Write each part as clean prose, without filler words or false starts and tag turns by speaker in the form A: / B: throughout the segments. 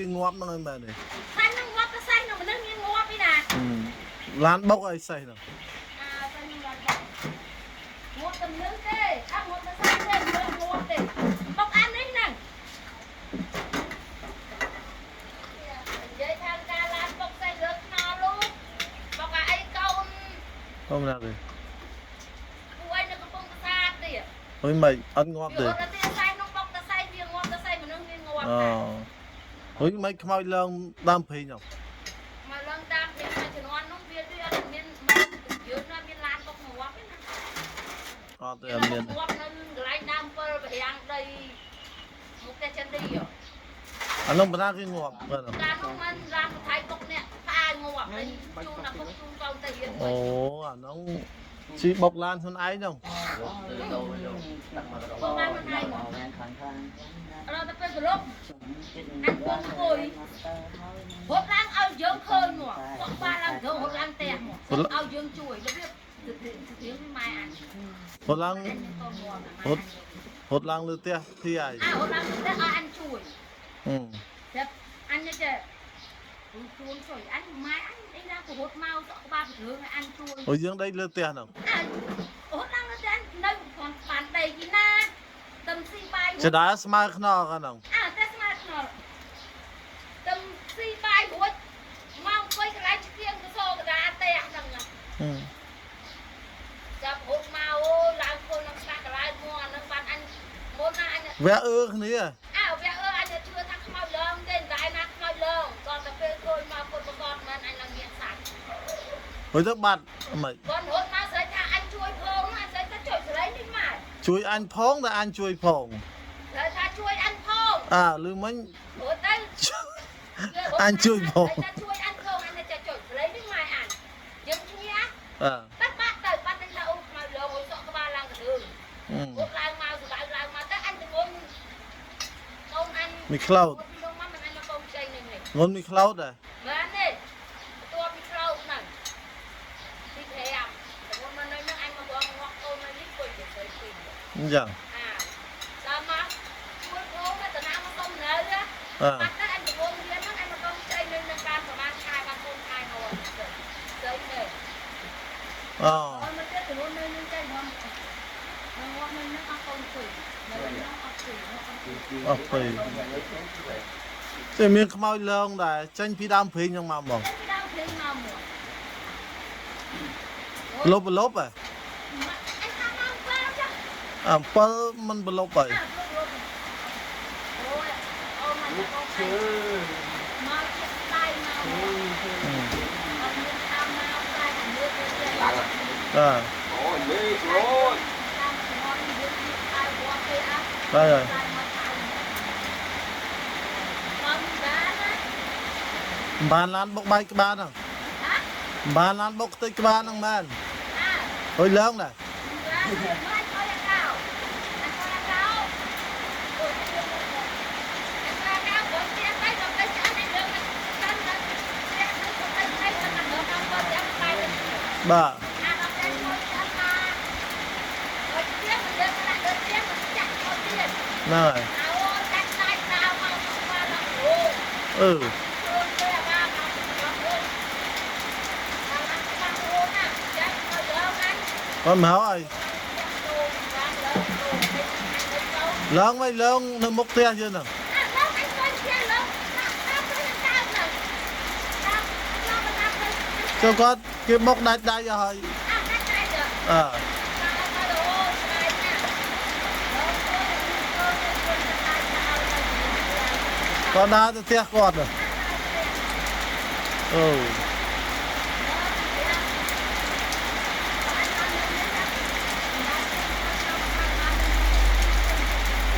A: គេងាប់ហ្នឹងឯងមែនទេ
B: សាញ់នឹងងាប់ទៅសេះនឹងមនុស្សមានងាប់ពីណា
A: ឡានបុកអីសេះហ្នឹង
B: អើទៅនឹងឡានបុកងាប់ទៅមនុស្សទេអត់ងាប់ទៅសេះទេមនុស្សងាប់ទេបុកអានេះហ្នឹងនិយាយថាការឡានបុកសេះលើខ្នល់លោកបុកអាអីកូន
A: ធម្មតាទេ
B: ពួកឯងនៅកំពង់ប្រាសាទទេ
A: ហុយមិនអត់ងាប់ទេ
B: វាអត់ទៅសេះនោះបុកទៅសេះវាងាប់ទៅសេះមនុស្សមានងាប់
A: អូ
B: ណា
A: ហុយមិនខ្មោចឡើងដើមព្រីងហ្នឹង
B: មកឡើងតាមវាមួយជំនាន់នោះវាវាអត់មានមកយើងណាមានឡានបុកងាប់ទេណា
A: អត់ទេអត់មាន
B: ងាប់នៅកន្លែងដើមពិលប្ររាំងដីមុខតែចិនទី
A: អានោះបណ្ណាគេងាប់បាទ
B: កាលនោះមិនឡានថៃបុកអ្នកផ្អាយងាប់តែជូនអាពុកជូនកូនទៅរៀន
A: អូអានោះស៊ីបុកឡានខ្លួនឯងហ្នឹង
B: បងបានមិនឯងមក
C: ខាងខាង
B: ដល់ទៅពេលប្រលប់អញពងអង្គុយរត់ឡើងឲ្យយើងឃើញមកបុកបានឡើងទៅរត់ឡើងផ្ទះមកឲ្យយើងជួយរបៀបរៀងម៉ែអញ
A: រត់ឡើង
B: អញកូនងាប់
A: រត់រត់ឡើងលើផ្ទះធីឯង
B: អើរត់ឡើងទៅឲ្យអញជួយ
A: ហឹម
B: ចាប់អញចេះខ្លួនជួយអញម៉ែអញអីណាក៏រត់មកសក់ក្បាលរឿងឲ្យអញជួយ
A: អូយើងដេកលើផ្ទះហ្នឹង
B: អើរត់ឡើងទៅនៅគាត់បានដីគីណាតំស៊ីបាយ
A: ចដាស្មើខ្នល់កាលហ្នឹង
B: អើតែស្មើខ្នល់តំស៊ីបាយរួចមកអង្គុយកន្លែងឆ្កៀងកសោកដាផ្ទះហ្នឹង
A: ហឹម
B: ចាប់រត់មកអូយឡើងខ្លួននឹងស្ដាក់កន្លែងមកអាហ្នឹងបានអញមុនណាអញ
A: វះអឺគ្នា
B: អើវាអើអញជឿថាខ្មោចឡើងទេតែណាខ្មោចឡើងគាត់តែពេលឃើញមកពុតប្រកបមិនអញនឹងមានសាច់
A: ហុយទៅបាត់មិន
B: គាត់រត់មកស្រីថាអញជួយផងអញស្រីថាជួយស្រីនេះមក
A: ជួយអញផងតែអញជួយផង
B: ស្រីថាជួយអញផង
A: អើលឺមិញ
B: រត់ទៅ
A: អញជួយផង
B: ស្រីថាជួយអញផងអញថាជួយស្រីនេះមកអញយើងឈ្នះ
A: អើ
B: បាត់បាត់ទៅបាត់ទៅថាអូខ្មៅឡើងអូសក់ក្បាលឡើងកលឿង
A: ហឹម
B: រត់ឡើងមកសបៅឡើងមកទៅអញទៅមុនកូនអញ
A: មីក្លោត
B: រត់ពីនោះមកមិនអញមកកូនខ្ចីនេះនេះ
A: ងុនមីក្លោតដែរ
B: មែនទេបន្ទាប់ពីក្លោតហ្នឹងទី5តែមុនមកនៅហ្នឹងអញមកបងងាក់កូននៅនេះគុយទៅស្រីពីរ
A: អញ្ចឹង
B: អាដល់មកជួយផងទៅតាណាមកសុំនៅណា
A: អើ
B: បាត់ទៅអញកំពុងរៀនហ្នឹងអញមកកូនខ្ចីនៅនឹងបានប្រហែលខែបាន4ខែមកស្រីនេះ
A: អូ
B: អូនមកទៀតទៅនៅនឹងចៃមកងាក់នៅហ្នឹងអស់កូនពីរនៅហ្នឹងអស់ពីរអស់ពីរ
A: អស់ពេលចេះមានខ្មោចលងដែរចេញពីដើមព្រីងហ្នឹងមកហ្មង
B: ទៅពីដើមភ្លេងមកមក
A: លុបលុបហ៎
B: អញថាមក7ចា
A: អា7មិនបលុបហី
B: អាលុបលុបអូយអូមកកូន
C: ឈើ
B: មកជាដៃមកអត់មានតាមមកតែជំនឿទៅទេ
A: អើ
D: អូយេស្រួយ
B: តាមជំនឿយើងជាដៃវត្តទេអត់
A: បាទហើយ
B: ដៃមកដៃមកបានណា
A: មិនបានឡានបុកបែកក្បាលហ្នឹង
B: ហ៎
A: មិនបានឡានបុកខ្ទេចក្បាលហ្នឹងមែន
B: អើ
A: ហុយលងដែរ
B: បានមកអុយអាកោអាកោអាកោអូយអាកោកៅបងទៀតទៅដល់ទៅឆ្អិនឯរឿងតាមដល់ផ្ទះនឹងទៅទៅទៅដល់ដល់ដល់ផ្ទះបាយទៅ
A: បាទ
B: អាដល់តែមួយឆ្អិនមកអុយផ្ទះមិនលើកដាក់លើផ្ទះមិនចាក់មកទៀត
A: ហ្នឹងហើយ
B: អូចាច់ដៃដើមមកមកដល់អូ
A: អឺ
B: ខ្លួនទៅអាបាមកដល់អូតាមតាមអូណាចាច់មកដល់ណា
A: គាត់មកហើយ
B: លើ
A: លងមិនលងនៅមុខផ្ទះយើងហ្នឹង
B: អាឡងអញទៅផ្ទះឡងតាមទៅតាមទៅតាមតាមតាមទៅ
A: ចូលគាត់គេបុកដាច់ដៃអស់ហើយ
B: អាដាច់ដៃទៅ
A: អើ
B: តាមទៅអូស្ដាយណាស់ឡងទៅទៅទៅទៅតាមទៅ
A: គាត់ដើរទៅផ្ទះគាត់ហ្នឹងអូ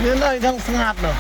A: មានអីทั้งស្ងាត់នោះ